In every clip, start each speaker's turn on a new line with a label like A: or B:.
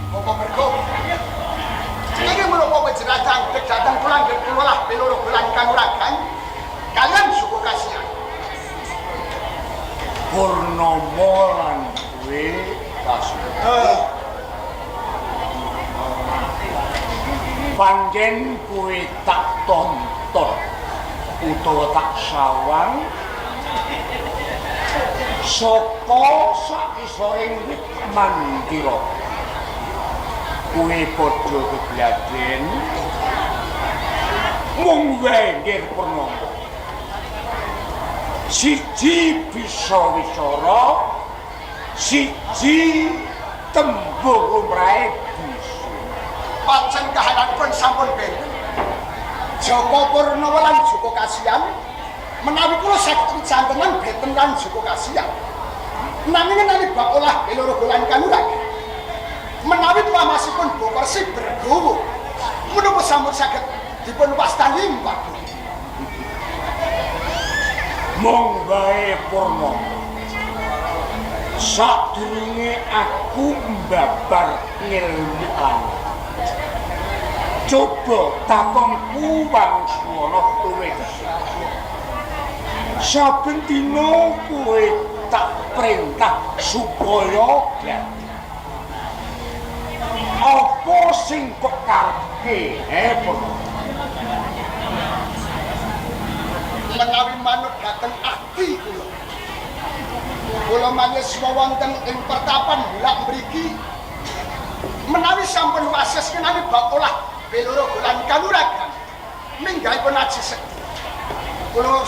A: Bapak Mergo. Ini menapa pejeratan kedatang kula nggih kula lah peloro lan kanuragan kalian suku kasihan.
B: Purnomo lan kowe Kasihan. Pancen kowe tak tonton utawa tak sawang saka sakisoring wit mandira. Kowe padha kebladen mung wae nggih Purnomo. Siji bisa wicara, siji tembung lumrahe bisa.
A: Pancen kahananipun sampun benten. Joko Purnomo lan Joko Kasihan menawi kula saged wicantenan benten lan Joko Kasihan. Nanging ngenani bab olah bela raga lan kanuragan. Menawi pamasipun Bapak Resi Bergowo menapa sampun saged dipun wastani Pak?
B: Mung wae Purnomo. Sadurunge aku mbabar ngilmu lan coba takonku wangsuwana luwih dhisik. Saben dina kowe tak perintah supaya gladi. Apa sing kok karepke, he Purnomo?
A: Menawi manut dhateng ati kula. Kula manyeswa wonten ing pertapan bulak mriki. Menawi sampun wases ngenani bab olah bela raga lan kanuragan minggahipun aji sekti. Kula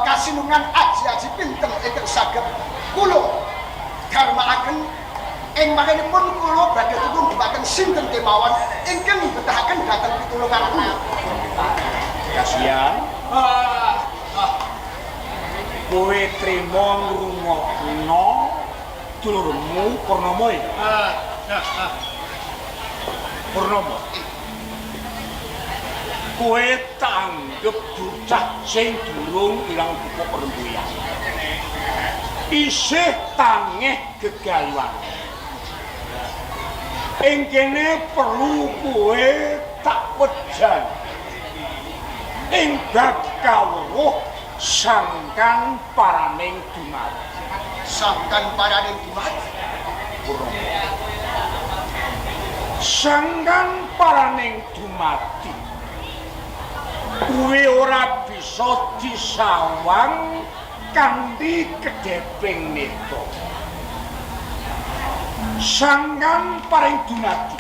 A: kasinungan aji-aji pinten ingkang saged kula dharmaaken ing mangkenipun kula badhe tuku sinten kemawon ingkang mbetahaken dhateng pitulungan kula.
B: Kasihan. Kowe trimo ngrungokno dulurmu Purnomo ya? Purnomo. Kowe tanggep bocah sing durung ilang pupuk rembuyan. Isih tangeh gegayuhan. Ing kene perlu kowe tak wejan. Ing bab kawruh sangkan paraning dumadi.
A: Sangkan paraning dumadi.
B: Purnomo. Sangkan paraning dumadi. Kuwi ora bisa disawang kanthi kedheping neta. Sangkan paring dumadi.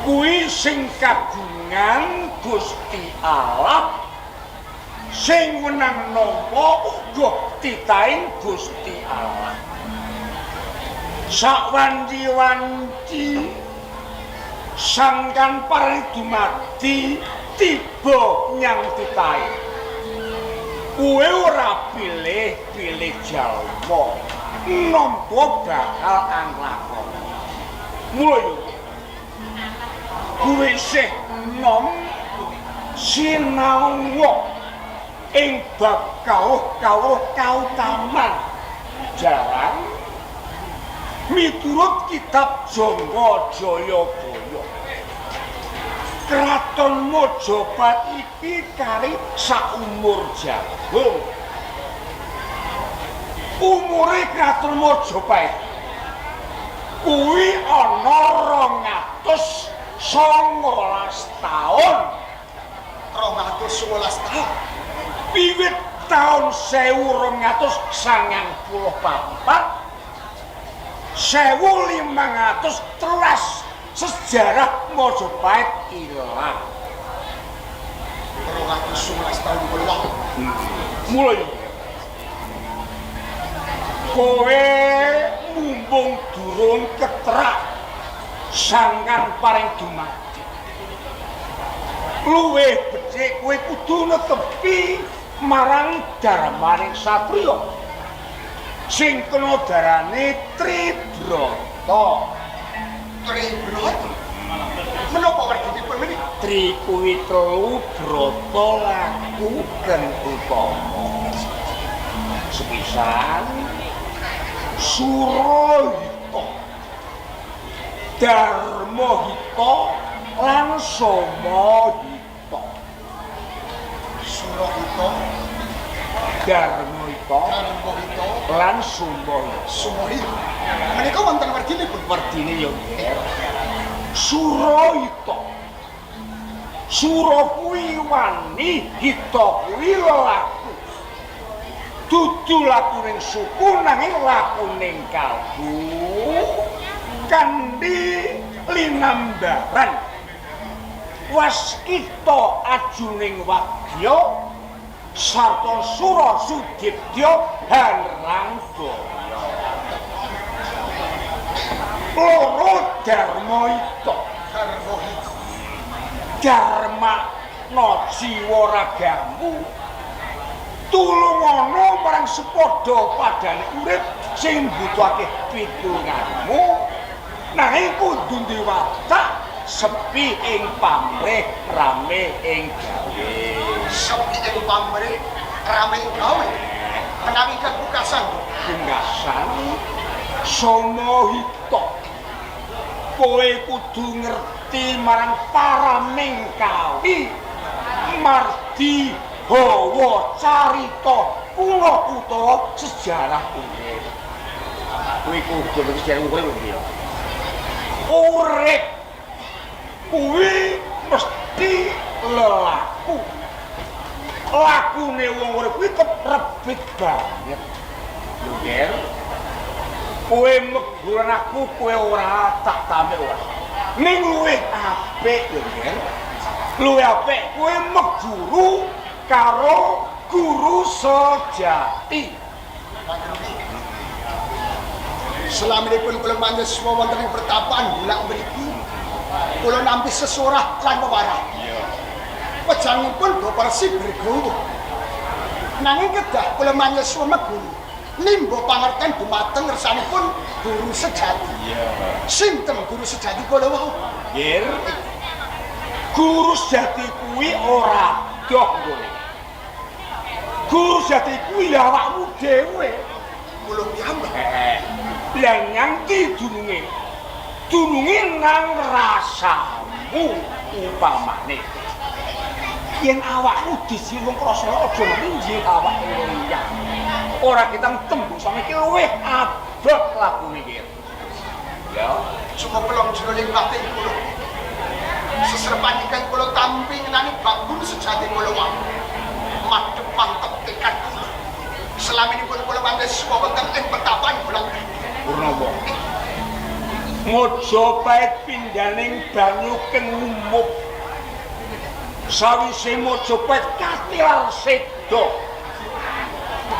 B: Kuwi sing kagungan Gusti Allah sing wenang nampa uga titahing Gusti Allah. Sawanci-wanci sangkan paring dumadi tiba nyang titahe. Kowe ora pilih-pilih jalma, nampa bakal anglakoni. Mula yo kowe isih enom sinau. Ing bab kawruh-kawruh kautaman jaran miturut kitab Jangga Jayabaya. Kraton Majapahit iki kari saumur jagung. Umure Kraton Majapahit kuwi ana 219 taun.
A: 219 taun.
B: Wiwit taun 1294 1513 sejarah Majapahit ilang.
A: 219 taun kula.
B: Mulai kowe mumpung durung ketrak sangkan paring dumadi. Luwih becik kowe kudu netepi marang dharmaning satriya sing kena darane Tribrata.
A: Tribrata. Menapa werdinipun menika?
B: Tri kuwi telu, brata laku gen utama. Sepisan Surahita, Dharmahita lan Samahita.
A: Surahita,
B: Dharmahita
A: Dharmahita
B: lan Samahita.
A: Samahita. Menika wonten werdinipun.
B: Werdine ya Nger. Surahita. Sura kuwi wani, hita kuwi lelaku. Dudu lakuning suku nanging lakuning kalbu kanthi linambaran waskita ajuning wadya sarta sura sudibya hanrang daya. Loro dharma ita,
A: Dharmahita.
B: Dharma no jiwa ragamu tulungono marang sepadha padane urip sing mbutuhake pitulunganmu nanging kudu duwe watak sepi ing pamrih rame ing gawe.
A: Sepi ing pamrih rame ing gawe. Menawi kepungkasan
B: pungkasan Samahita, kowe kudu ngerti marang paraming kawi mardi hawa carita kuna utawa sejarah urip. Kowe kudu ngerti sejarah urip lho ya. Urip kuwi mesti lelaku. Lakune wong urip kuwi keprebit banget. Lho Ger, kowe meguran aku kowe ora tak tamek ora. Ning luwih apik lho Ger. Luwih apik kowe meguru karo guru sejati.
A: Selaminipun kula manjaswa wonten ing pertapaan bulak mriki, kula nampi sesorah lan wewarah.
B: Iya.
A: Wejangipun Bapak Resi Bergowo. Nanging kedah kula manjaswa meguru nimba pangerten dumateng ngersanipun guru sejati.
B: Iya.
A: Sinten guru sejati kula wau?
B: Ger, guru sejati kuwi ora doh nggone. Guru sejati kuwi awakmu dhewe.
A: Kula piyambak.
B: Heeh. Lah nganti dununge. Dununge nang rasamu upamane. Yen awakmu disilung krasa aja nginjil awake liya. Ora ketang tembung sama iki luwih abot lakune iki. Ya,
A: cukup pelong jroning batin kula. Sesrepan ingkang kula tampi ngenani bab guru sejati kula wau. Madhep mantep tekad kula. Selaminipun kula manggih wonten ing pertapaan kula.
B: Purnomo. Majapahit pindhaning banyu keng ngumup. Sawise Majapahit katilar seda.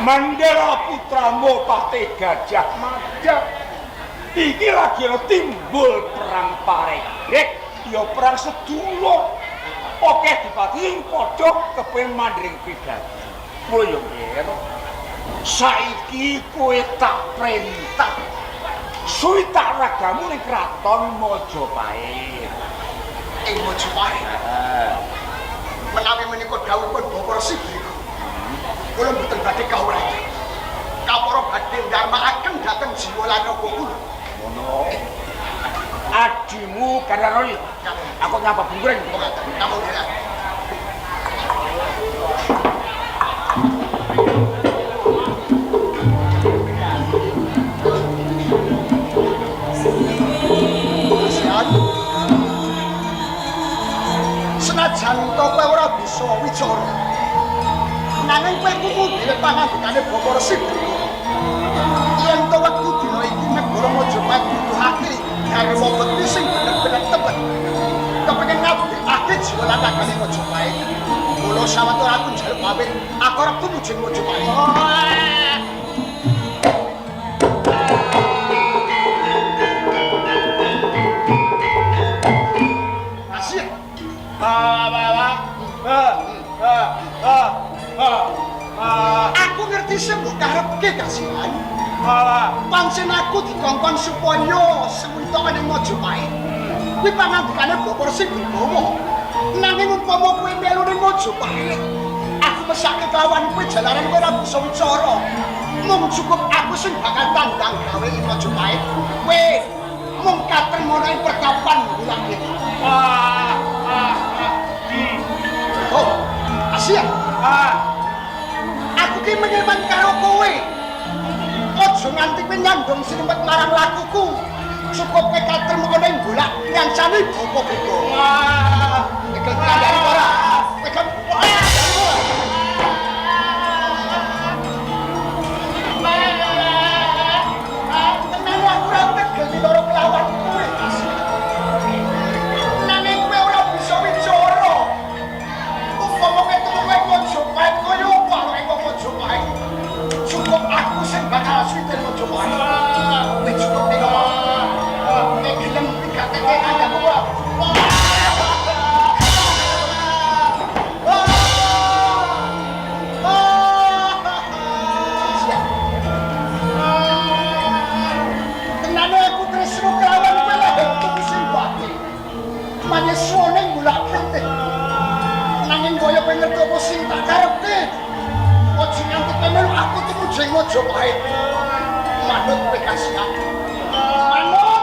B: Mandala putramu Patih Gajah Mada. Iki lagi ana timbul perang paregrek, ya perang sedulur. Akeh dipati ing padha kepengin mandring pribadi. Mula ya Nger, saiki kowe tak perintah suwi tak ragamu ning kraton Majapahit.
A: Ing Majapahit.
B: Heeh.
A: Menawi menika dawuhipun Bapak Resi Bergowo. Kula mboten badhe kawrah. Kapara badhe ndarmakaken dhateng jiwa lan raga kula.
B: Ngono. Adimu Gandararaya. Aku nyapa bungkuring.
A: Kamu dhewe. Senajan to kowe ora bisa wicara, nanging kowe kudu dhewe pangandikane Bapak Resi Brahma. Yen to wektu dina iki negara Majapahit butuhake garwa bekti sing bener-bener tebet. Kepengin ngabdekake jiwa lan ragane Majapahit. Mula sawetara aku njaluk pamit, aku arep tumuju Majapahit. Asih. Aku ngerti sing mbok karepke kasihan. Pancen aku dikongkon supaya sewita ning Majapahit. Kuwi pangandikane Bapak Resi Brahma. Nanging umpama kowe melu ning Majapahit, aku mesake kelawan kowe jalaran kowe ora bisa wicara. Mung cukup aku sing bakal tandang gawe ing Majapahit. Kowe mung katrima ing pertapan bulan iki. Oh, Asia. Aku ki mengeman karo kowe. Aja nganti kowe nyandung sinempet marang lakuku. Cukup kowe katrima ana ing golak ngancani Bapak Brahma. Tekan kandhani ora? Tekan kandhani ora? Tenan aku ora tegel milara kelawan kowe, Asia. Nanging kowe ora bisa wicara. Umpama kowe temu ing Majapahit kaya apa ana ing Majapahit? Cukup aku sing bakal suwite Majapahit. Kowe cukup ning apa? Nek gelem pigateke kandaku ora? Tenane aku tresno kelawan kowe lahir tuku simpati. Manyeswane mulak putih. Nanging kaya kowe ngerti apa sing tak karepke. Aja nganti kowe melu aku tumuju ing Majapahit. Manut kowe kasihan. Manut.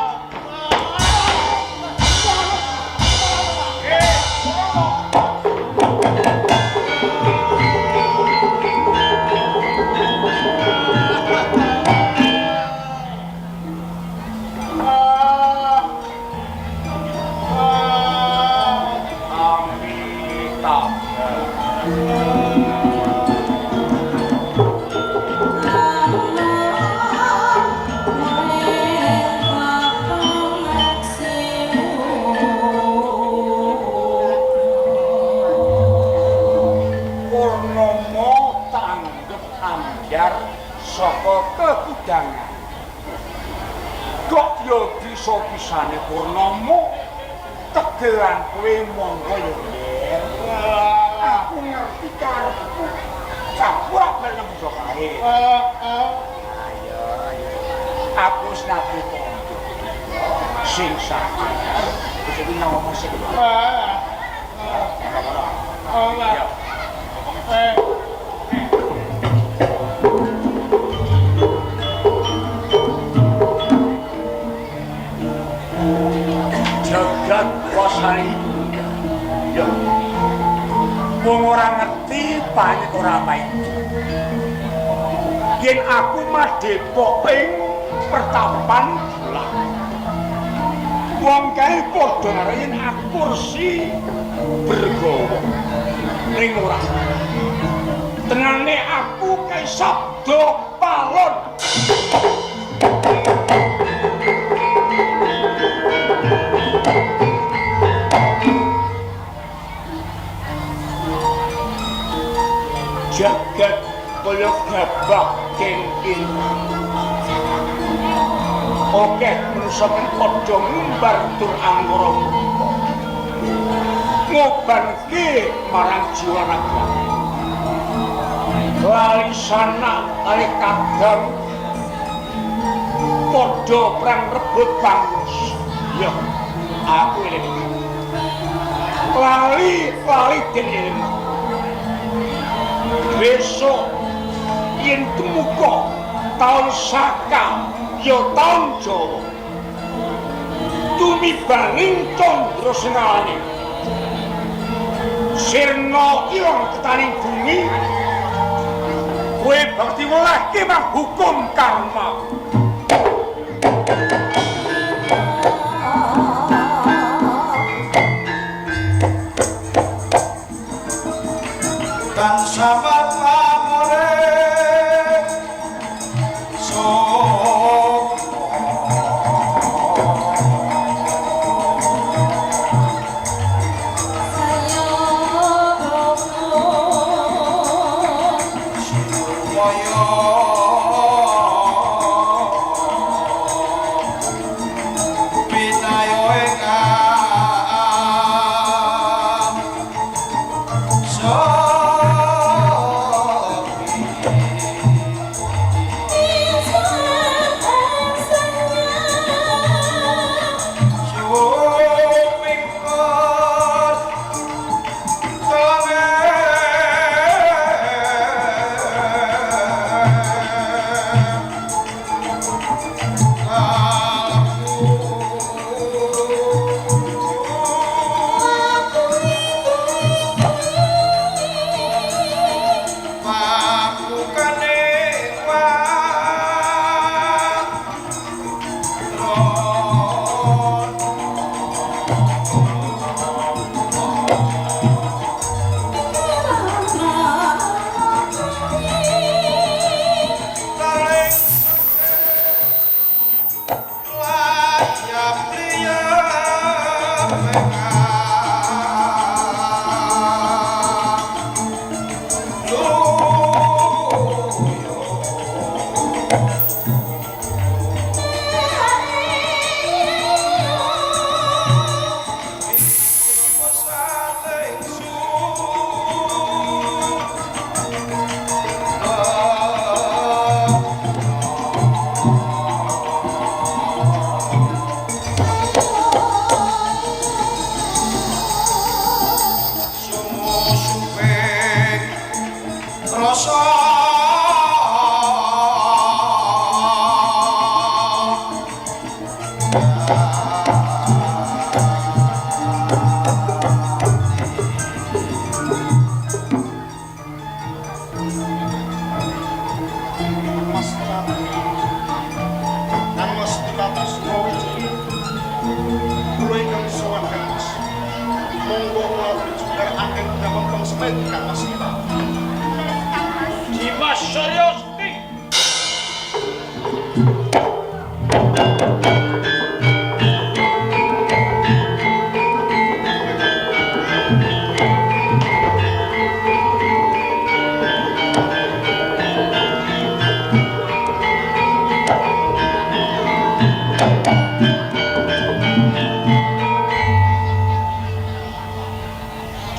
B: Purnomo tanggep ambyar saka kekudangan. Kok ya bisa-bisane Purnomo tegelan kowe monggo ya, Nger. Aku ngerti karepku. Aku ora gelem iso kae. Ayo, ayo. Aku wis nate kondo. Sing sadar, wis iki ngomong sing. Ya. Jagat kuasane ya. Wong ora ngerti panyet ora maido. Yen aku madhepok ing pertapan bulan. Wong kae padha karo yen aku kursi bergawa. Ning ora. Tenane aku kae sabda palon. Jagat kaya gabah kengking. Akeh manusa kang padha ngumbar tur angkara murka. Ngobanke marang jiwa raga. Lali sanak lali kadang padha perang rebut panguwasa. Ya, aku eling. Lali lali den eling. Besok yen temuka taun Saka ya taun Jawa. Tumibaning candra sengalane. Sirna ilang ketaning bumi. Kowe bakti welehke marang hukum karma.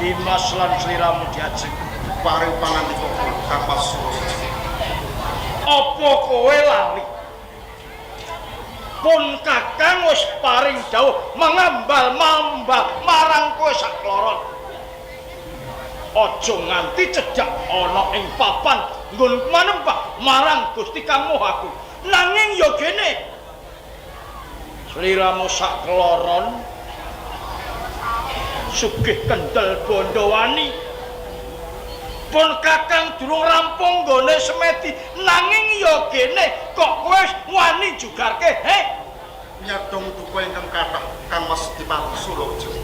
B: Dimas lan sliramu diajeng
A: paring pangandika Kang Mas Surya.
B: Apa kowe lali? Pun Kakang wis paring dawuh mengambal-mambal marang kowe sakloron. Aja nganti cedhak ana ing papan nggon manembah marang Gusti Kang Maha Agung. Nanging ya gene sliramu sakloron sugih kendel bondowani. Pun Kakang durung rampung nggone semedi, nanging ya gene kok kowe wani jugarke, he?
A: Nyadong duka ingkang kathah Kang Mas Dipati Surawijaya.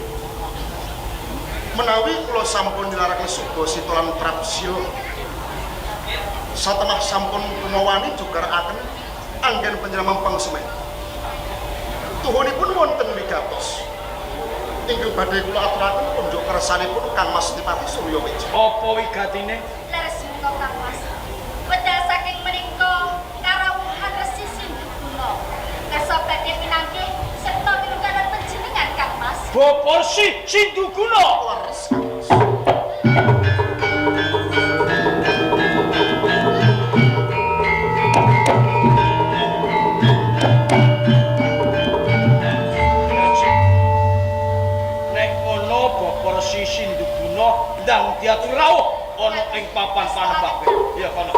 A: Menawi kula sampun nilaraken Subasita lan Trapsila, satemah sampun kumawani jugaraken anggen panjenengan mempeng semedi. Tuhunipun wonten wigatos. Ingkang badhe kula aturaken unjuk kersanipun Kang Mas Dipati Suryawijaya.
B: Apa wigatine?
C: Leres menika Kang Mas. Wedal saking menika karawuhan Resi Sinduguna. Kersa badhe pinanggih serta mirungkanan panjenengan Kang Mas.
B: Bapak Resi Sinduguna.
A: Leres Kang Mas.
B: Sinduguna ndang diatur rawuh ana ing papan panembah. Ya kono.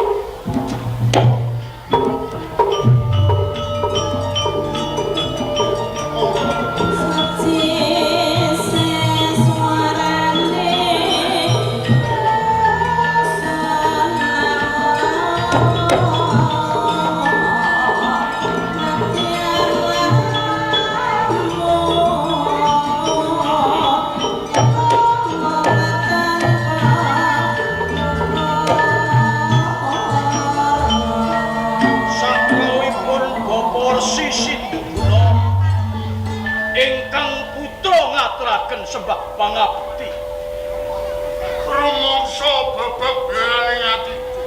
D: Resi Sinduguna ingkang putra ngaturaken sembah pangabekti.
E: Rumangsa bebebyaning atiku.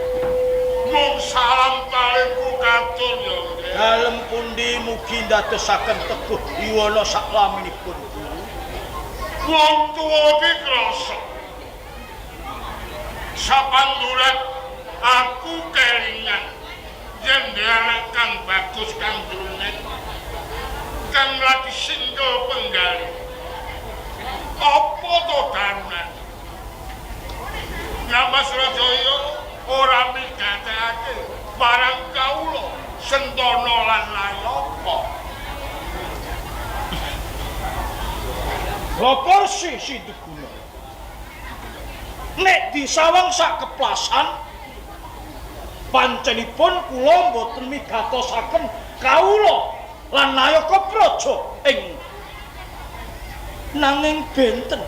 E: Mung salam palingku katur ya nggih.
D: Dalem pundi mugi ndadosaken teguh yuwana saklaminipun guru.
E: Wong tuwa iki krasa. Sapandurat aku kelingan yen anak kang bagus kang drunget kang lagi singgel penggali. Apa to darunan? Nama Surajaya ora migatekake marang kawula Sentana lan Nayaka.
D: Bapak Resi Sinduguna, nek disawang sak keplasan pancenipun kula mboten migatosaken kawula lan Nayaka Praja ing nanging benten.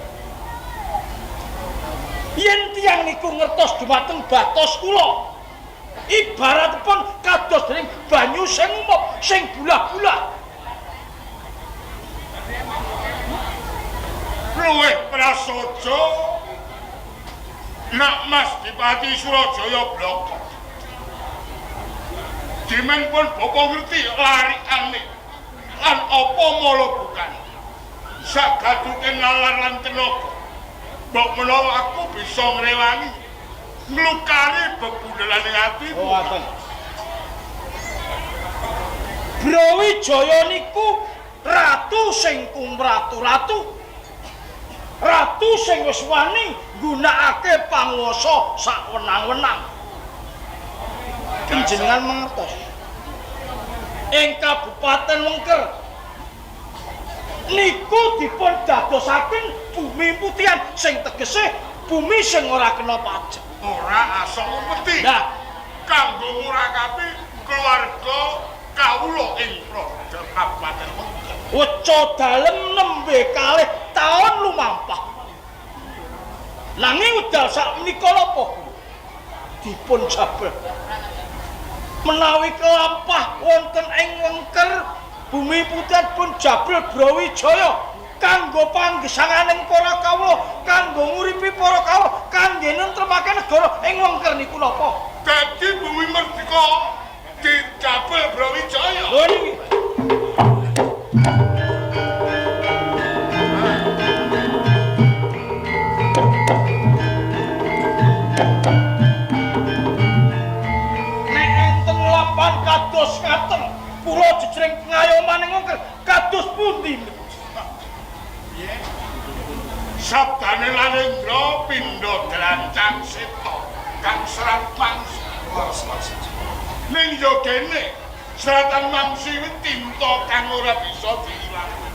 D: Yen tiyang niku ngertos dumateng batos kula, ibaratipun kados dening banyu sing umub sing bulah-bulah.
E: Luwih prasaja nak Mas Dipati Surajaya bloko. Dimen pun bapa ngerti larikane lan apa mala bukan. Sagaduke nalar lan tenaga. Mbok menawa aku bisa ngrewangi nglukari bebundhelane atimu.
D: Oh, ngoten. Brawijaya niku ratu sing kumratu-ratu. Ratu sing wis wani nggunakake panguwasa sakwenang-wenang. Panjenengan mangertos. Ing Kabupaten Wengker niku dipun dadosaken bumi putihan sing tegese bumi sing ora kena pajak.
E: Ora asok upeti.
D: Nah,
E: kanggo ngurakapi keluarga kawula ing Praja Kabupaten Wengker.
D: Weca dalem nembe kalih taun lumampah. Nanging wekdal sakmenika napa dipun jabel. Menawi kelampah wonten ing Wengker bumi putihan pun jabel Brawijaya kanggo panggesanganing para kawula, kanggo nguripi para kawula, kangge nentremake negara ing Wengker niku napa?
E: Dadi bumi merdeka dijabel Brawijaya.
D: Lho niki. Nek enten lapan kados ngaten, kula jejering pengayoman ing Wengker kados pundi?
E: Sabdane Narendra pindha drancang seta kang serat mangsi. Ning yo kene seratan mangsi kuwi tinta kang ora bisa diilangi.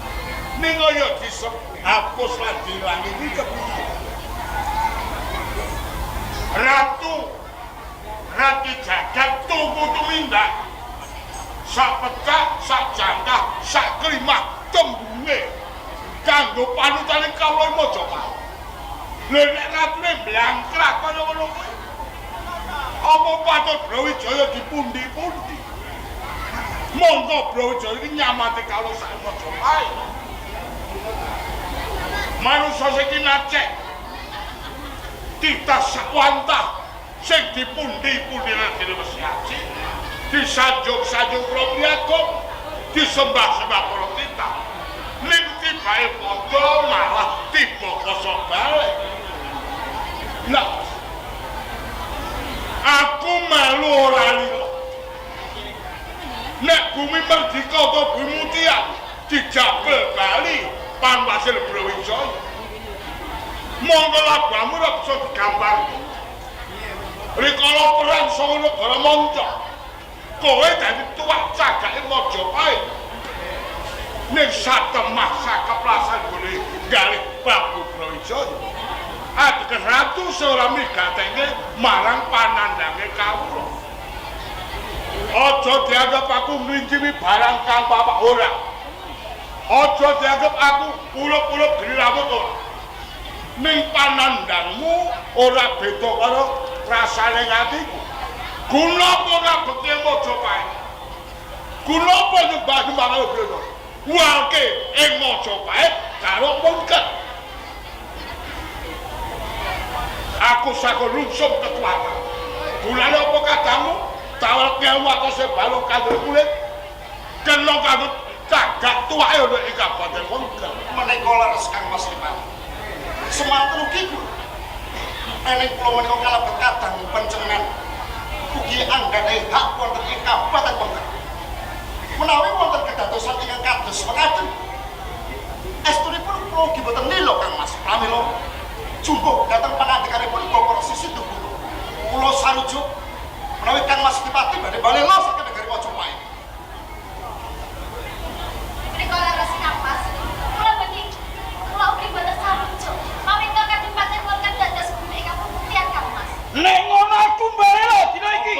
E: Ning kaya dihapus lan diilangi iki kepiye? Ratu Rati Jagat tunggu tumindak. Sak pecah, sak jangkah, sak klimah tembunge kanggo panutane kawula Majapahit. Lha nek ratune blangkrak kaya ngono kuwi, apa patut Brawijaya dipundi-pundi? Monggo Brawijaya iki nyamate kawula sak Majapahit. Manusa sing kinacek titah sakwantah sing dipundi-pundi Raden Wesi Aji, disanjung-sanjung para priyagung, disembah-sembah para titah. Ning tibae padha malah tiba kosok balik. Lah, aku melu ora lila. Nek bumi merdika utawa bumi mutihan dijabel bali pangwasil Brawijaya. Monggo labamu ora bisa digambarke. Rikala perang sanga negara manca, kowe dadi tuwak cagake Majapahit. Ning satemah sakeplasan gone galih Prabu Brawijaya. Ateges ratu ora migatenge marang panandange kawula. Aja dianggep aku ngrincimi barang kang papak ora. Aja dianggep aku ulup-ulup geni rambut ora. Ning panandangmu ora beda karo rasane atiku. Guna apa ngabekti Majapahit? Guna apa Kowe nyembah-nyembah karo Brana. Walke ing Majapahit karo Wengker. Aku sago lungsum kekuatan. Gunane apa kadangmu? Tawal ngelmu atase balung kanggo kulit. Kena kanggo cagak tuwake ana ing Kabupaten Wengker.
A: Menika leres Kang Mas Dipati. Semanten ugi kula. Ening kula menika kalebet kadang panjenengan ugi anggadhahi hak wonten ing Kabupaten Wengker. Menawi wonten kedadosan ingkang kados mekaten, estunipun kula ugi boten lila Kang Mas. Pramila jumbuh dhateng pangandikanipun Bapak Resi Sinduguna. Kula sarujuk menawi Kang Mas Dipati badhe balela saking negari Majapahit.
C: Menika leres Kang Mas. Kula bagi kula ugi boten sarujuk. Paminta Kadipaten Wengker dados bumi ingkang pemutihan Kang Mas.
D: Nek ngono aku balela dina iki.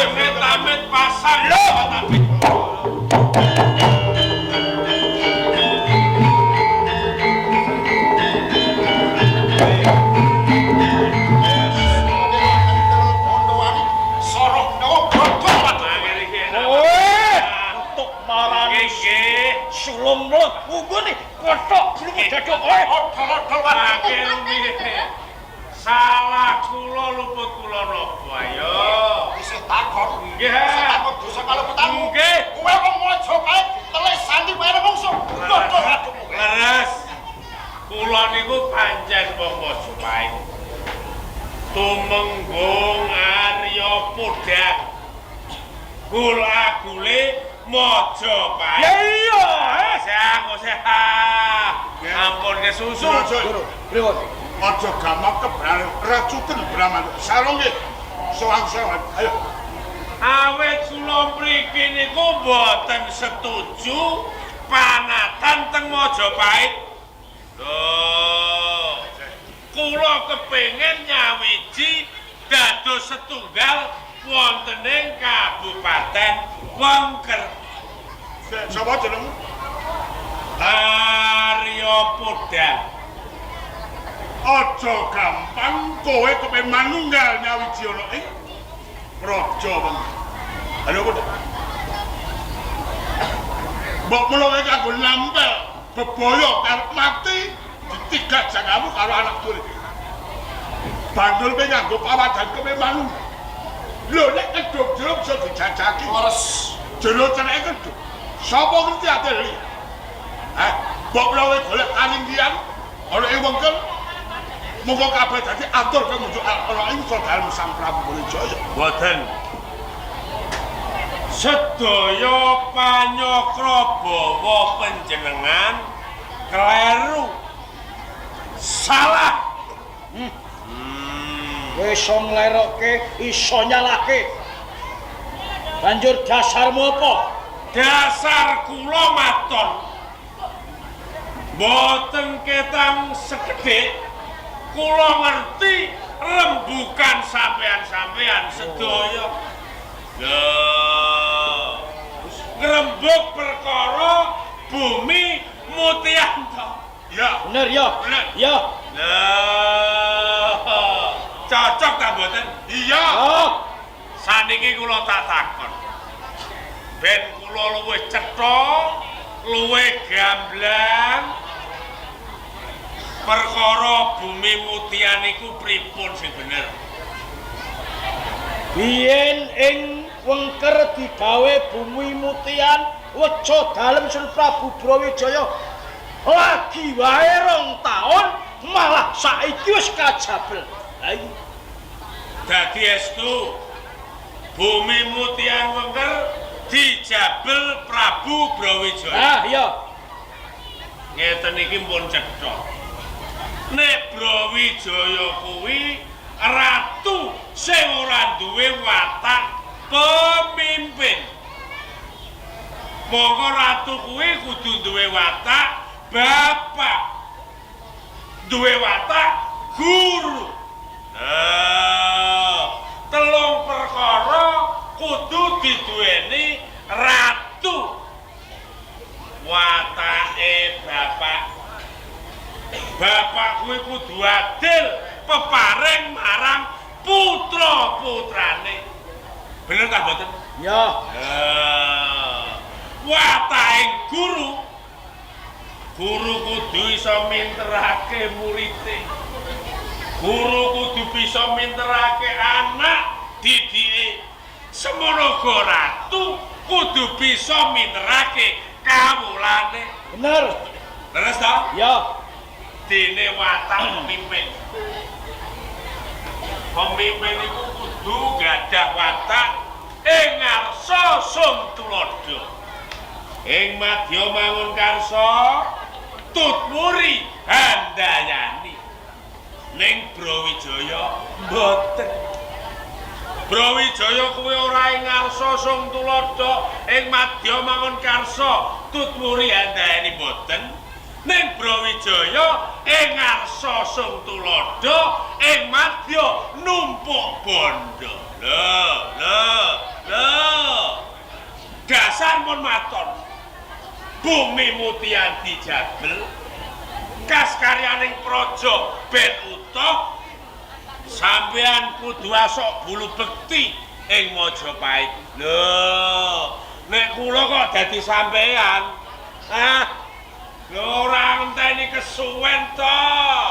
F: Amit-amit pasang lho.
D: Kowe marani sulung mlebu nggone kothok glungu daduk kowe.
F: Salah kula luput kula napa ayo.
A: Isih takon.
F: Nggih.
A: Isih takon dosa kaleputanmu.
F: Nggih.
A: Kowe wong Majapahit teles sandi wae mungsuh.
F: Leres. Kula niku pancen wong Majapahit. Tumenggung Arya Podang. Gula gule Majapahit.
D: Ya iya,
F: Sah, ampun kesusu.
E: Pripun? Aja gampang kebrane racuten Brahman. Sarung nggih. Sowan-sowan. Ayo.
F: Awit kula mriki niku mboten setuju panatan teng Majapahit. Lho. Kula kepengin nyawiji dados setunggal wonten ing Kabupaten Wengker.
E: Sapa jenengmu?
F: Arya Podang.
E: Aja gampang kowe kepen manunggal nyawiji ana ing Praja Wengker. Ayo padha. Mbok menawa kanggo nampel bebaya karep mati ditigat jagamu karo anak turi. Bandul pe nganggo pawadan kepen manunggal. Lho nek kedhok jero bisa dijajaki.
A: Leres.
E: Jero ceneke kedhok. Sapa ngerti ate li? Mbok menawa golek kaninggian ana ing Wengker. Monggo kabeh dadi atur kemujuk ana ing dalem Sang Prabu Brawijaya.
F: Mboten. Sedaya panyakra bawa panjenengan kleru. Salah.
D: Iso nglerokke, iso nyalahke. Banjur dasarmu apa?
F: Dasar kula maton. Mboten ketang sekedhik. Kula ngerti rembukan sampean-sampean sedaya. Lho. Ngrembug perkara bumi Mutianto.
E: Ya.
D: Bener ya?
E: Bener.
D: Ya.
F: Lho. Cocok ta mboten?
E: Iya.
D: Oh.
F: Saniki kula tak takon. Ben kula luwih cetha, luwih gamblang. Perkara bumi Mutian iku pripun sing bener?
D: Biyen ing Wengker digawe bumi Mutian weca dalem Sun Prabu Brawijaya lagi wae 2 taun malah saiki wis kajabel. Lah iki
F: dadi estu bumi Mutian Wengker dijabel Prabu Brawijaya.
D: Ah iya.
F: Ngeten iki pun cetha. Nek Brawijaya kuwi ratu sing ora duwe watak pemimpin. Monggo ratu kuwi kudu duwe watak bapak, duwe watak guru. Nah, telung perkara kudu diduweni ratu. Watake bapak. Bapak kuwi kudu adil, peparing marang putra-putrane. Bener ta mboten?
D: Ya.
F: Watahing guru. Guru kudu iso minterake murite. Guru kudu bisa minterake anak didike. Semono uga ratu kudu bisa minterake kawulane.
D: Bener.
F: Leres ta?
D: Ya.
F: Dene watak pemimpin. Pemimpin iku kudu gadah watak ing ngarsa sung tuladha. Ing madya mangun karsa tutmuri handayani. Ning Brawijaya mboten. Brawijaya kuwi ora ing ngarsa sung tuladha, ing madya mangun karsa tutmuri handayani mboten. Ning Brawijaya ing ngarsa sung tuladha, ing madya numpuk bondo. Lho, lho, lho. Dasar mun maton. Bumi mutian dijabel. Kas karyaning praja ben utuh. Sampeyan kudu asok bulu bekti ing Majapahit. Lho, nek kula kok dadi sampeyan, ah, lho ora ngenteni kesuwen to.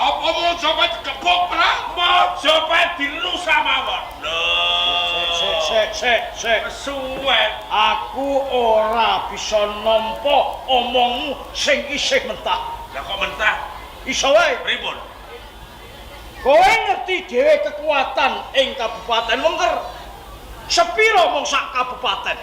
E: Apa Majapahit gebok perang?
F: Majapahit dirusak mawon. Lho,
D: Sik sik sik sik.
F: Kesuwen.
D: Aku ora bisa nampa omongmu sing isih mentah.
F: Lah kok mentah?
D: Iso wae.
F: Pripun?
D: Kowe ngerti dhewe kekuatan ing Kabupaten Wengker. Sepira mung sak kabupaten?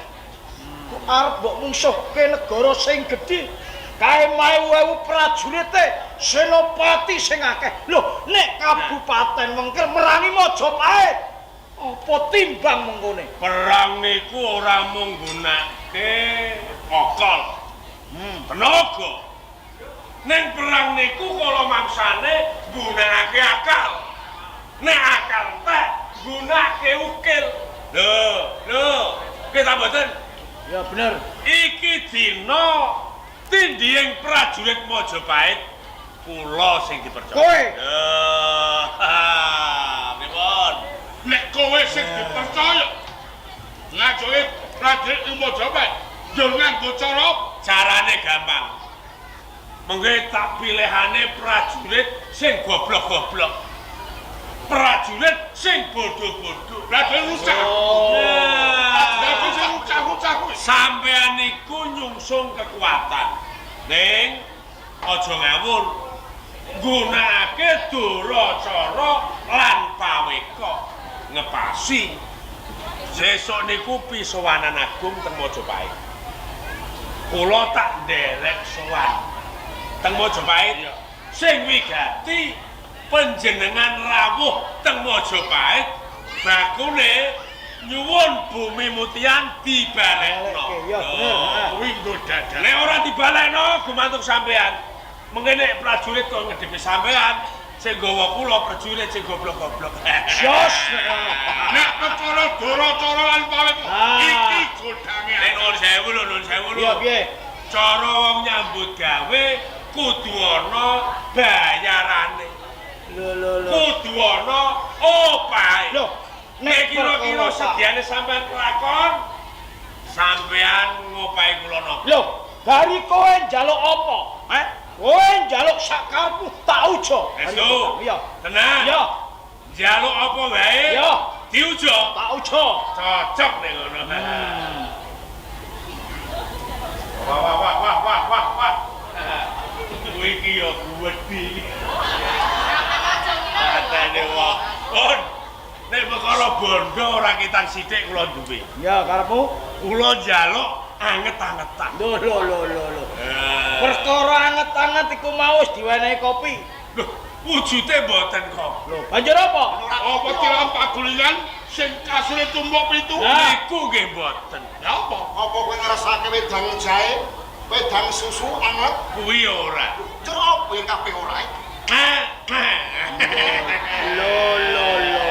D: Kok arep mbok mungsuhke negara sing gedhe? Kae maewu-ewu prajurite, senopati sing akeh. Lho, nek Kabupaten Wengker merangi Majapahit, apa timbang mengkone?
F: Perang niku ora mung nggunakake akal. Tenaga. Ning perang niku kala mangsane nggunakake akal. Nek akal entek, nggunakake ukil. Lho, lho, kita mboten.
D: Ya bener.
F: Iki dina tindhiyeng prajurit Majapahit kula sing dipercaya.
D: Kowe?
F: Lho, pripun?
E: Nek kowe sing dipercaya ngajoke prajurit Majapahit, yo nganggo cara apa?
F: Carane gampang. Mengke tak pilihane prajurit sing goblok-goblok. Prajurit sing bodho-bodho.
E: Prajurit rusak. Prajurit sing rusak-rusak kuwi.
F: Sampeyan niku nyungsung kekuatan. Ning aja ngawur. Nggunakake duracara lan paweka ngepasi. Sesuk niku pisowanan agung teng Majapahit. Kula tak nderek sowan teng Majapahit. Sing wigati panjenengan rawuh teng Majapahit bakune nyuwun bumi mutian dibalekno.
D: Ya bener.
E: Kuwi nggo dadak.
F: Nek ora dibalekno gumantung sampean. Mengke nek prajurit kok ngedhepi sampean, sing nggawa kula prajurit sing goblok-goblok.
D: Jos.
E: Nek perkara duracara lan paweka iki godange.
F: Nek nuwun sewu lho, nuwun sewu lho.
D: Iya piye?
F: Cara wong nyambut gawe kudu ana bayarane.
D: Lho lho lho.
F: Kudu ana opahe.
D: Lho,
F: nek kira-kira sediane sampean kelakon, sampean ngopahi kula napa?
D: Lho, dari kowe njaluk apa? Eh? Kowe njaluk sak karepmu tak ujo.
F: Estu.
D: Iya.
F: Tenang.
D: Iya.
F: Njaluk apa wae?
D: Iya.
F: Diujo.
D: Tak ujo.
F: Cocok nek ngono. Wah wah wah wah wah wah wah. Kuwi iki ya wedi. Atene wong. Pun. Nek perkara bondo ora ketang sithik kula duwe.
D: Ya karepmu?
F: Kula njaluk anget-angetan.
D: Lho lho lho lho lho. Perkara anget-anget iku mau wis diwenehi kopi.
F: Lho, wujude mboten kok.
D: Lho, banjur apa?
E: Apa tiram pagulingan sing kasure tumpuk pitu?
F: Niku nggih mboten.
E: Ya apa?
A: Apa kowe ngrasake wedang jahe, wedang susu anget?
F: Kuwi ora.
A: Cur apa yang kabeh ora iki?
D: Lho lho lho.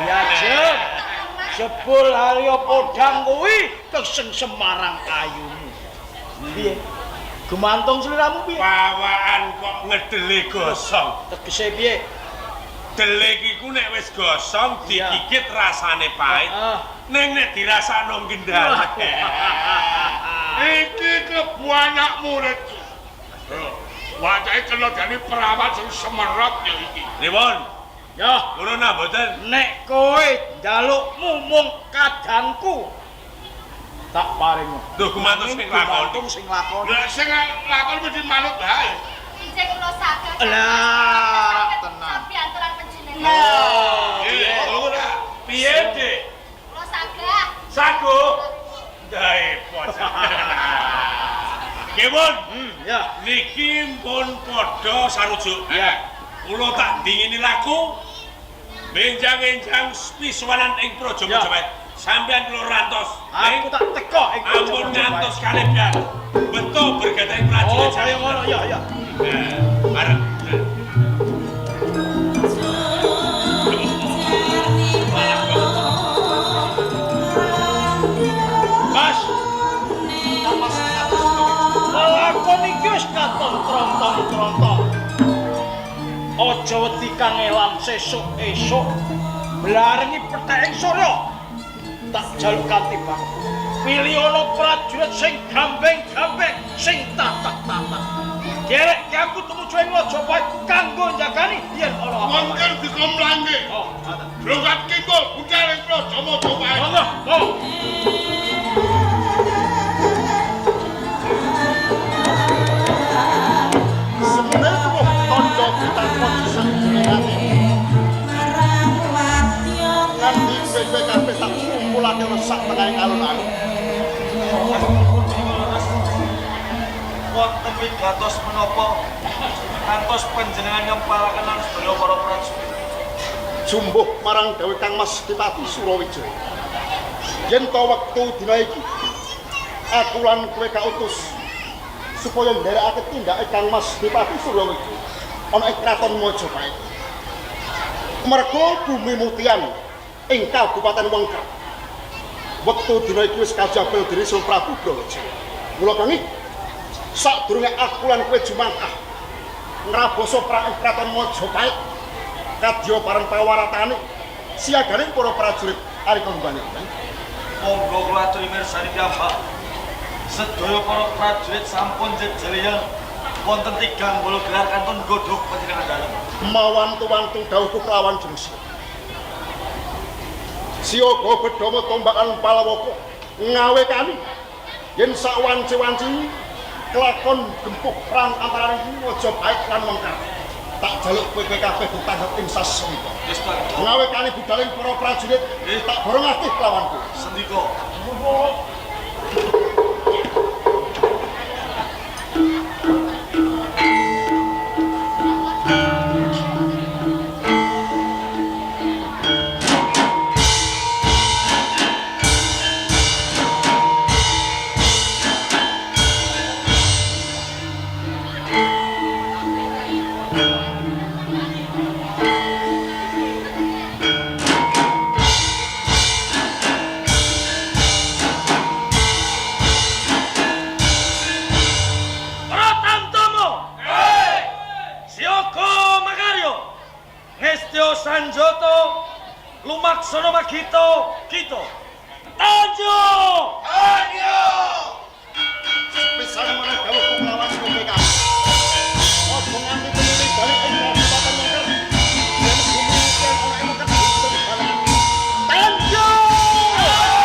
D: Ya jeb. Jebul Harya Podang kuwi keseng Semarang kayumu. Piye? Gumantung sliramu piye?
F: Pawaan kok ngedele gosong.
D: Tegese piye?
F: Dele iku nek wis gosong digigit rasane pahit. Ning nek dirasakno gendal.
E: Iki klebu anak murid. Wacahe kena dene perawat sing semerot ya iki.
F: Pripun?
D: Ya,
F: ngono nah mboten?
D: Nek kowe njaluk mumung kadangku tak paringo.
F: Duh, gumantung sing lakon.
D: Sing lakon.
E: Lah sing lakon mesti manut bae.
C: Injih kula saged.
D: Lah, tenan.
C: Sabiyanturan panjenengan.
E: Iya, ora.
F: Piye, Dik?
C: Kula saged.
F: Sago. Dae bocah. Kewon.
D: Ya.
F: Niki pun padha sarujuk.
D: Ya.
F: Kula tak dingini laku. Benjang-enjang pisuwanan ing Praja Majapahit. Sampeyan kula rantos.
D: Aku tak teko ing Praja.
F: Ampun ngantos kalebian. Beto bergata ing prajurit.
D: Oh, kaya ngono ya, ya.
F: Bareng. Mas,
D: lakon iki wis katon trontong-trontong. Aja wedi kangelan sesuk esuk blarengi pethek surya. Tak jaluk kanthi banget. Pilih ana prajurit sing gambeng-gambeng, sing tatah-tatah. Derek aku tumuju ing Majapahit kanggo njagani yen ana apa.
E: Monggo dikomplangke.
D: Oh, ngoten.
E: Brongkat kingkul budal ing Praja Majapahit.
D: Monggo, monggo.
A: Semene tuwuh tandha pitakon sing. Nganti kowe kabeh tak kumpulake ana sak tengahing alun-alun.
G: Wonten wigatos menapa ngantos panjenengan ngempalaken lan sedaya para prajurit.
A: Jumbuh marang dawuh Kang Mas Dipati Surawijaya. Yen to wektu dina iki aku lan kowe kautus supaya ndherekake tindake Kang Mas Dipati Surawijaya ana ing kraton Majapahit. Mergo bumi Mutian ing Kabupaten Wengker. Wektu dina iki wis kajabel dening Sang Prabu Brawijaya. Mula kang sadurunge aku lan kowe jumangkah ngrabasa perang ing kraton Majapahit kadya pareng pawaratane siaganing para prajurit arika nggone.
G: Monggo kula aturi mirsani piyambak. Sedaya para prajurit sampun jejelian wonten tigang bolo gelar kantun godhog panjenengan dalem.
A: Mawantu-wantu dawuhku kelawan jengsi. Siaga bedama tombakan Palawaka ngawekani yen sak wanci-wanci kelakon gempuk perang antarané Majapahit lan Wengker. Tak jaluk kowe-kowe kabeh ditanggep ing sasmita. Ngawekani budaling para prajurit tak borongake kelawanku.
G: Sendika. Sanjoto lumaksono magito gito tanjo
A: tanjo sepisan meneh dawuhku kelawan kowe kabeh aja nganti tumuli bali ing Kabupaten Wengker yen bumi iki ana ing Wengker tanjo.
H: Yeah.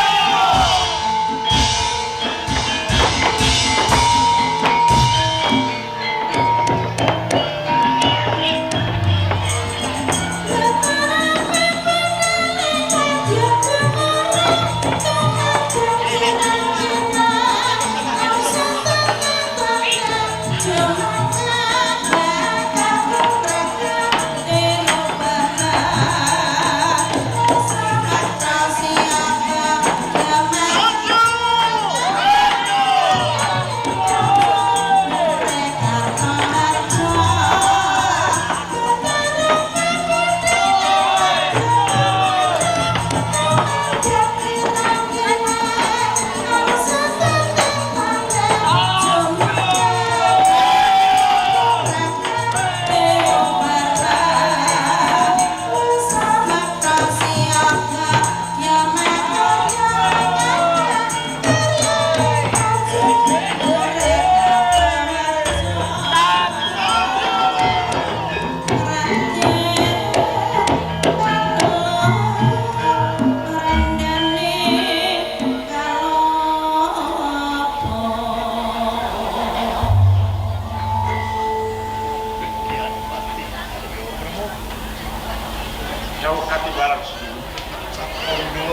E: katimbalan sini.
H: Sabda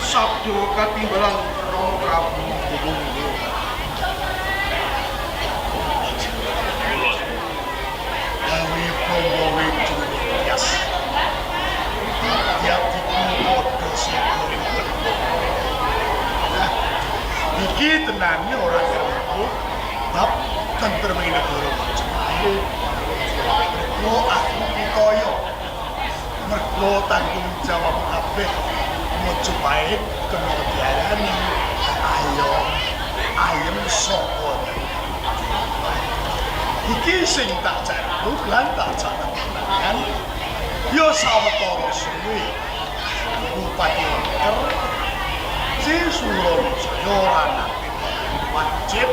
H: sabda katimbalan Rama Prabu.
A: Gawe bangga Juriyas. Tiap-tiap padha sego ing iki tenane ora kerep bab tentrem ing negara Majapahit. Mergo aku pikaya. Mergo tanggung jawab kabeh Majapahit kena diarani ayo ayem saka. Iki sing tak jaruk lan tak catet ya sawetara suwe Bupati Wengker Si Surawijaya ora nate wajib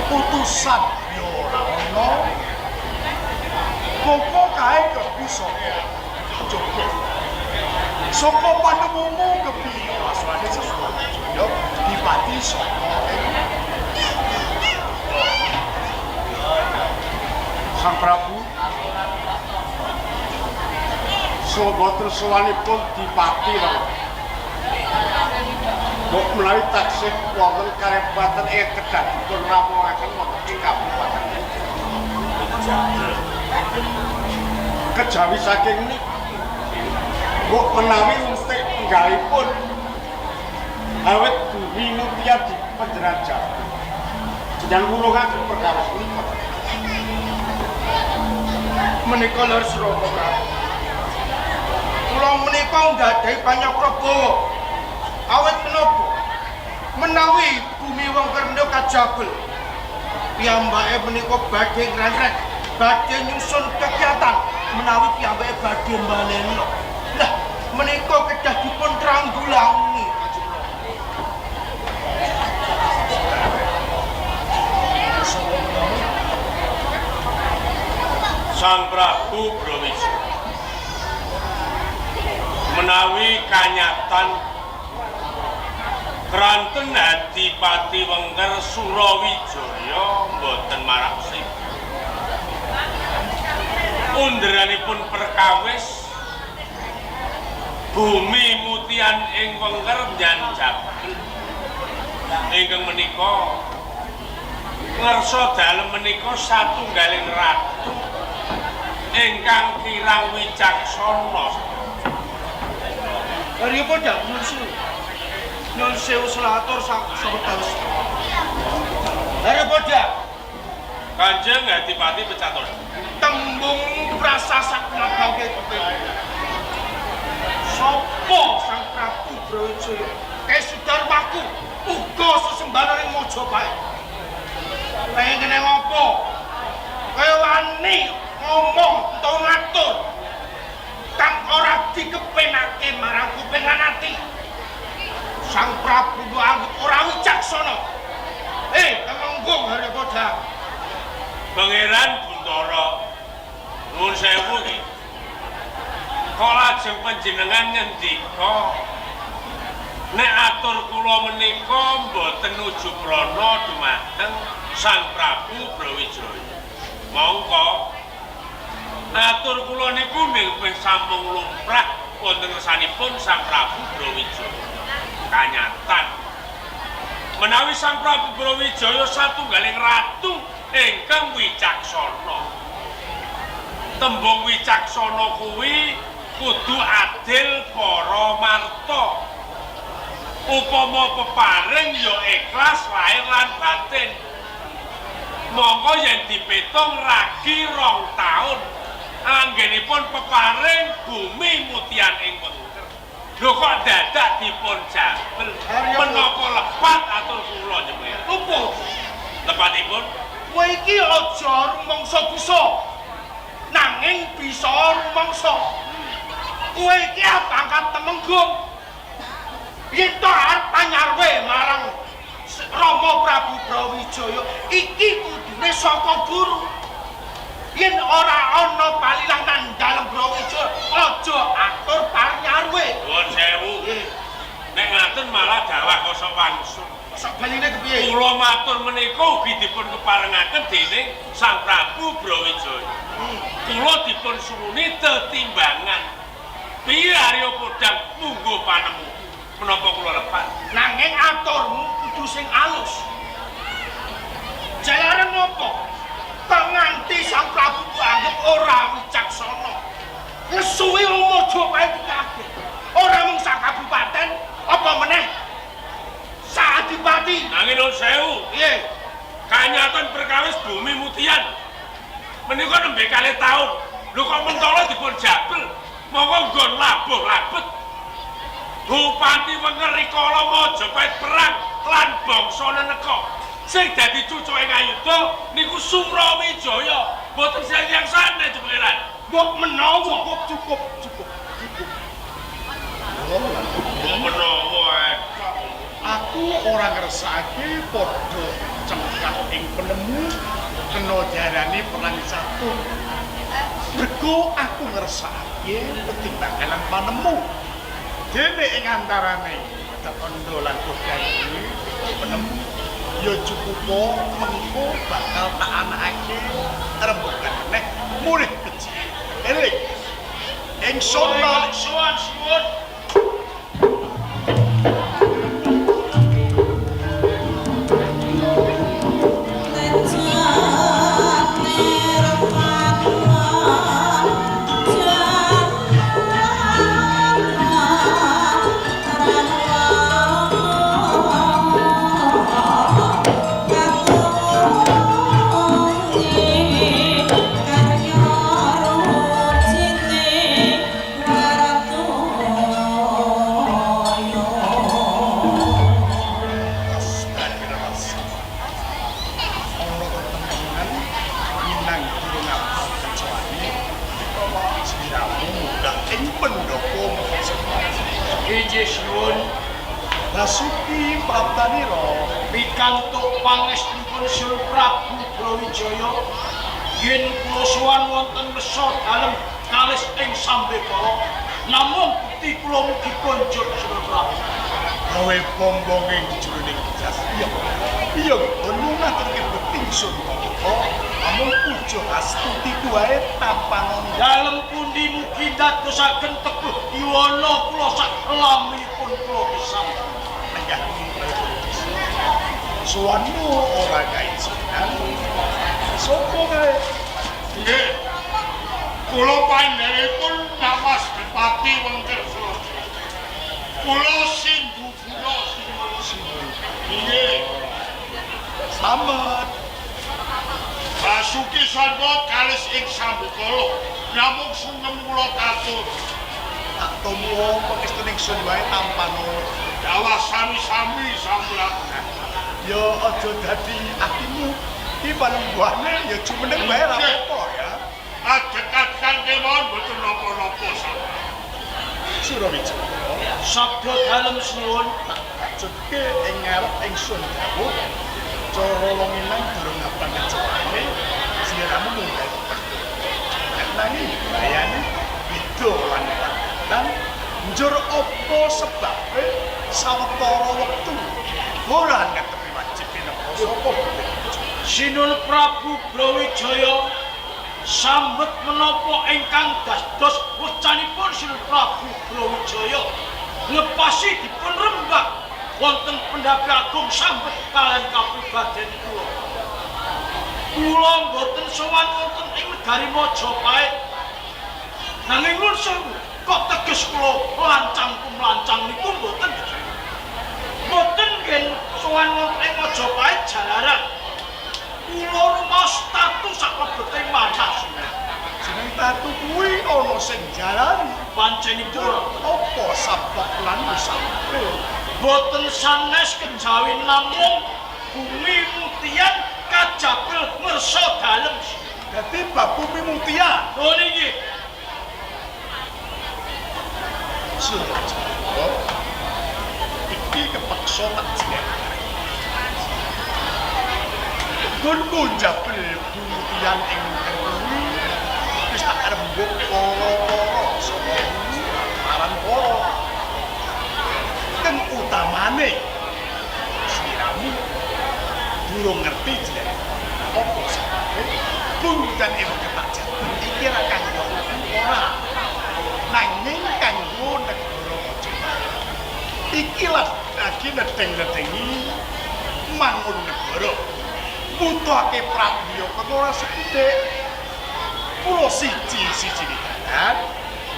A: putusan ya ora ana mongko kae kebi saka Jogja saka panemumu kebi aswane Surawijaya dipati saka
E: Sang Prabu soboten sowanipun dipati Wengker. Mbok menawi taksih wonten karebatan ing kedah dipun ramungaken wonten ing kabupaten. Kejawi saking niki mbok menawi untik penggalipun awit bumi mutian dipenjeran Jawa. Jenengan wurungaken perkawis punika.
D: Menika leres Rama Prabu. Kula menika nggadahi panyaprabawa. Awit menapa? Menawi bumi Wengker menika kajabel. Piyambake menika badhe ngrengret, badhe nyusun kegiatan menawi piyambake badhe mbaleni. Lah menika kedah dipun tranggulangi.
F: Sang Prabu Brawijaya menawi kanyatan kranten Adipati Wengker Surawijaya mboten marak sipun. Underanipun perkawis bumi mutian ing Wengker njanjabel ingkang menika ngersa dalem menika satunggaling ratu ingkang kirang wicaksana.
D: Aripun dak nuwun sewu. Nuwun sewu selatur sawetawis. Aripun dak
F: Kanjeng Adipati Pecatur.
D: Tembung prasasak ngabangke kepen. Sopo Sang Prabu Brawijaya? Kesudarmaku uga sesembahan ing Majapahit. Pengen kene ngopo? Kaya wani ngomong utawa ngatur kang ora dikepenake marang kuping lan ati. Sang Prabu anggep ora wicaksana. Temenggung Haripada.
F: Pangeran Buntara nuwun sewu iki. Kok lajeng panjenengan ngendika nek atur kula menika mboten nuju prana dumateng Sang Prabu Brawijaya. Mongko atur kula niku ning sampun lumrah wonten ngersanipun Sang Prabu Brawijaya. Kanyatan menawi Sang Prabu Brawijaya satunggaling ratu ingkang wicaksana. Tembung wicaksana kuwi kudu adil para marta. Upama peparing ya ikhlas lahir lan batin. Monggo yen dipitung ragi 2 taun anggenipun peparing bumi mutian ing Wengker. Lho kok dadak dipun jabel? Menapa lepat atur kula jenengan?
D: Apa?
F: Lepatipun
D: kowe iki aja rumangsa bisa. Nanging bisa rumangsa. Kowe iki pangkat temenggung. Yen to arep panyarwe marang Rama Prabu Brawijaya iki kudune saka guru. Yen ora ana palilah nang dalem Brawijaya aja atur panyarwe.
F: Nuwun sewu. Nek ngaten malah dawah kosok wangsul.
H: Sak baline kepiye?
F: Kula matur menika ugi dipun keparengaken dening Sang Prabu Brawijaya. Kula dipun suwuni tetimbangan. Piye Arya Podang mungguh panemu? Menapa kula lepat?
H: Nanging aturmu kudu sing alus. Jalaran napa? Kok nganti Sang Prabu ku anggep ora wicaksana. Ngesuwi wong Majapahit kabeh. Ora mung sak kabupaten, apa meneh sak adipati.
F: Nanging nuwun sewu.
H: Piye?
F: Kanyatan perkawis bumi mutian. Menika nembe kalih taun. Lho kok mentala dipun jabel. Monggo nggon labuh labet. Bupati Wenger rikala Majapahit perang lan bangsa neneka. Sing dadi cucuke Ngayuda niku Surawijaya. Mboten sing sanes Pangeran.
H: Mbok menawa
A: cukup.
F: Mbok menawa
E: aku ora ngersakake padha cengkak ing penemu kena diarani perang catur. Mergo aku ngersakake pertimbangan lan panemu. Dene ing antarane Kandha lan Podang kuwi penemu ya cukup mengko bakal tak anakake rembugan meneh mulih becik. Eling ingsun
H: suwun suwun.
E: Basuki Praptanira
D: pikantuk pangestunipun Sri Prabu Brawijaya yen kula sowan wonten mesa dalem kalis ing sambekala namung bukti kula mugi konjuk Sri Prabu
E: gawe bombong ing jroning jas. Iya iya ono ngaturke bekti ingsun paduka amung puja astuti kuwae tampan
D: dalem pundi mugi ndadosaken teguh yuwana kula sak laminipun kula gesang.
E: Suwanmu ora kaijinan. Sopo kae?
I: Nggih. Kula panjenenganipun Namas Bupati Wengker Surakarta. Kula Sindhu Guna Sindhu. Nggih.
E: Slamet.
I: Basuki sanga kalis ing sambekala namung sungkem kula katur.
E: Tak tampa pangestune ingsun wae tampano.
I: Dawah sami-sami sampun.
E: Ya aja dadi atimu iki panembuhane ya jumeneng wae ra apa ya.
I: Adek-adekan kemawon mboten napa-napa sampeyan.
E: Surawijaya
D: sabda dalem sinuwun
E: tak bacutke ing ngarep ingsun dawuh cara wong inang durung ngabang kejawane sliramu munggah. Nanging bayane beda lan lan njur apa sebabe sawetara wektu ora ngetepi wajib pinaka sapa.
D: Sinun Prabu Brawijaya sambet menapa ingkang dados wecanipun Sinun Prabu Brawijaya ngepasi dipun rembak wonten pendhapi agung sambet kalian kapribaden kula. Kula mboten sowan wonten ing negari Majapahit. Nanging nuwun sewu kok teges kula lancang kumlancang niku mboten. Mboten ngen sowan wonten ing Majapahit jalaran kula rumaos tatu saklebete manah.
E: Jeneng tatu kuwi ana sing jalani.
D: Pancenipun
E: apa sabab lan musabe?
D: Boten sanes kejawi namung bumi mutian kajabel ngersa dalem.
E: Dadi bab bumi mutian.
D: Oh niki.
E: Surawijaya iki kepeksa tak jlentrehe. Gunku njabel bumutian ing kuwi wis tak rembug para-para saka marang para. Keng utamane sliramu
J: Bumi dan ewang tak jabel iki ra kanggo ora. Nanging kanggo negara Majapahit. Iki lagi nedeng-nedengi mangun negara. Butuhake prabiya ora sethithik. Kula siji-siji dalan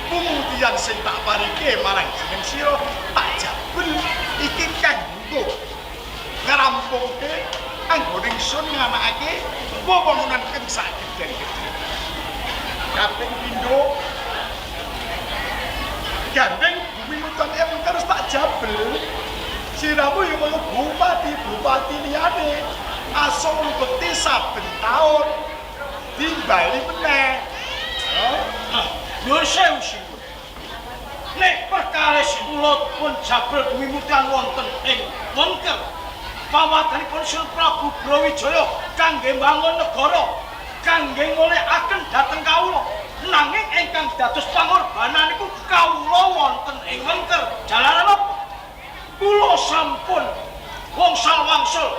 J: pemutihan sing tak parike marang jeneng sira tak jabel iki kanggo ngrampungke anggone ingsun nganakake wewangunan kang sak gedhen-gedhen. Kaping pindho gandeng bumi utan emang terus tak jabel. Siramu ya kaya bupati-bupati liyane asal bekti saben taun dimbali meneh.
D: Nyuwun sewu sinuwun. Nek perkawis kula pun jabel bumi mutihan wonten ing Wengker, pawatanipun Sri Prabu Brawijaya kangge mbangun negara, kangge ngolehake dhateng kawula. Nanging ingkang dados pangorbanan niku kawula wonten ing Wengker. Jalaran apa? Kula sampun wongsal wangsul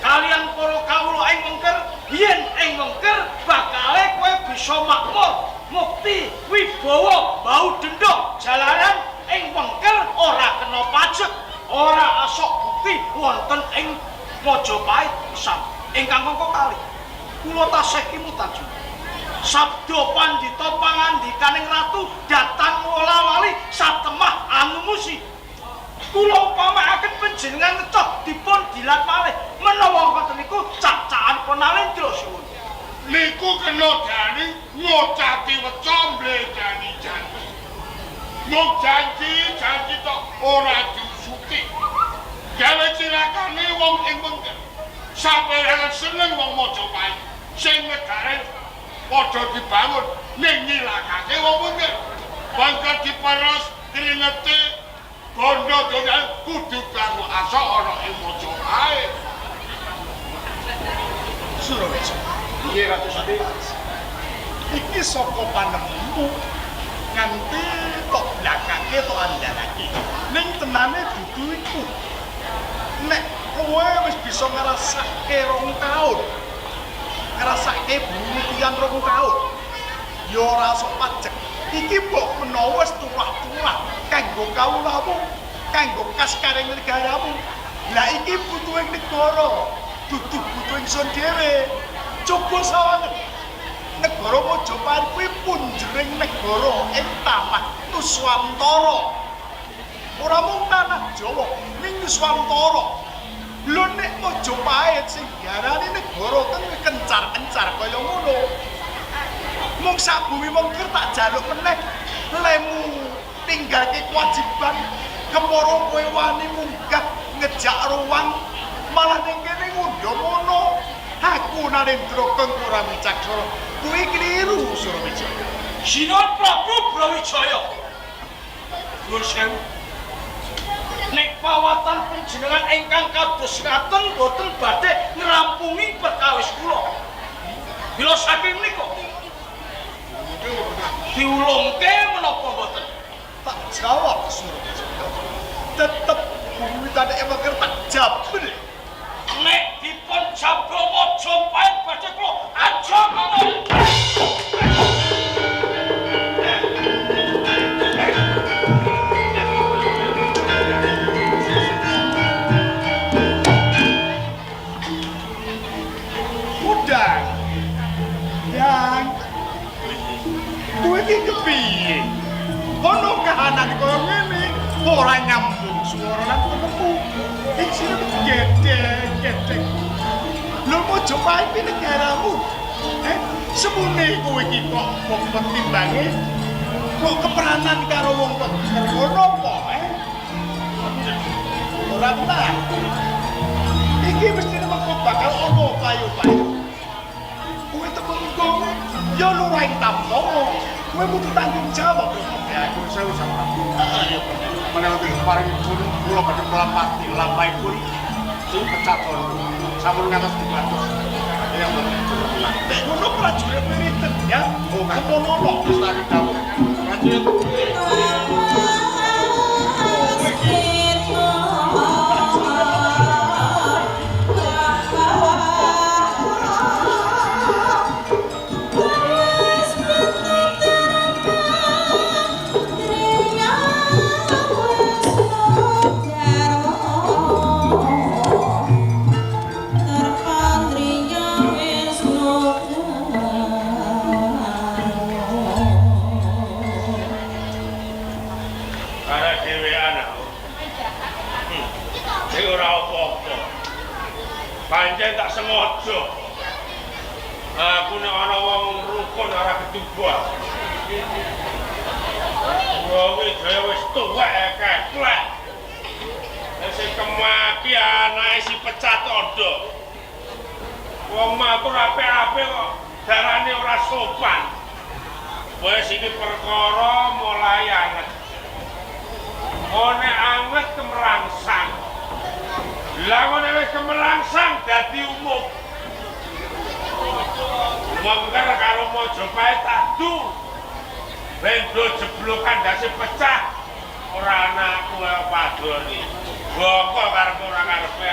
D: kalian para kawula ing Wengker, yen ing Wengker bakale kowe bisa makmur, mukti, wibawa, bau denda. Jalaran ing Wengker ora kena pajek, ora asok bukti wonten ing Majapahit pisan. Ingkang angka kalih, kula tasih kimutan sabda pandhita pangandikaning ratu datan wola-wali satemah anumusi. Kula upamakaken panjenengan ngecoh dipun dilat malih menawa ngoten niku cak-cakan Nalendra suwun.
E: Niku kena dani ngocati weca mlejani janji. Mung janji-janji tok ora diusuki. Gawe cilakane wong ing Wengker. Saperangan seneng wong Majapahit sing negare padha dibangun ning nyilakake wong Wengker. Wengker diperes kringete bondo donya kudu kanggo asok ana ing Majapahit.
J: Surawijaya.
B: Nggih Ratu Sati.
J: Iki saka panemu nganti tok blakake tok andalake. Ning tenane dudu iku. Nek kowe wis bisa ngrasake 2 taun. Ngrasake bumi tian 2 taun. Ya ora sok pajek. Iki mbok menawa wis turah-turah kanggo kawulamu, kanggo kas karing negaramu. Lah iki butuhing negara, dudu butuh ingsun dhewe. Coba sawangen. Negara Majapahit kuwi punjering negara ing tanah Nuswantara. Ora mung tanah Jawa, ning Nuswantara. Lho nek Majapahit sing diarani negara kan kencar-kencar kaya ngono. Mung sak bumi Wengker tak jaluk meneh lemu tinggalke kewajiban kemoro kowe wani munggah ngejak ruang malah ning kene ngundha ngono. Aku Narendra kang ora wicaksana kuwi keliru Surawijaya.
D: Sinuwun Prabu Brawijaya. Nuwun sewu. Nek pawatan panjenengan ingkang kados ngaten boten badhe ngrampungi perkawis kula. Mila saking menika diulungke menapa mboten?
J: Tak jawab Surawijaya. Tetep bumi tanah Wengker tak jabel.
D: Nek dipun jabel Majapahit badhe kula aja ngomong.
J: Udang. Yang kowe iki kepiye? Ono kahanan kaya ngene ora nyambung swara lan penemu. Ing sira gedhe-gedhe. Lho Majapahit iki negaramu. Semune kowe iki kok wong petimbange kok keperanan karo wong Wengker ngono apa, Ora tenan. Iki mesti mengko bakal ono payu-payu. Kowe temenggung ya lurahing tampa. Kowe kudu tanggung jawab.
I: Ya aku sewu Sang Prabu. Menawi paringipun kula badhe mlampati lampahipun sing pecah tondo. Sampun ngantos 200. Ya mboten.
J: Nek ngono prajurit wiritan ya.
I: Oh,
J: kemono.
I: Wis tak dawuh. Prajurit.
F: Aku nek ana wong rukun ora keduga. Brawijaya wis tuwek keklek. Sing kemaki anake si Pecat Tondo. Wong matur apik-apik kok darane ora sopan. Wis iki perkara mulai anget. One anget kemerangsang. Lah ngene wis kemerangsang dadi umum. Wengker karo Majapahit adu. Bendo jeblokan ndase pecah. Ora anakku padoni. Boko karepe ora karepe.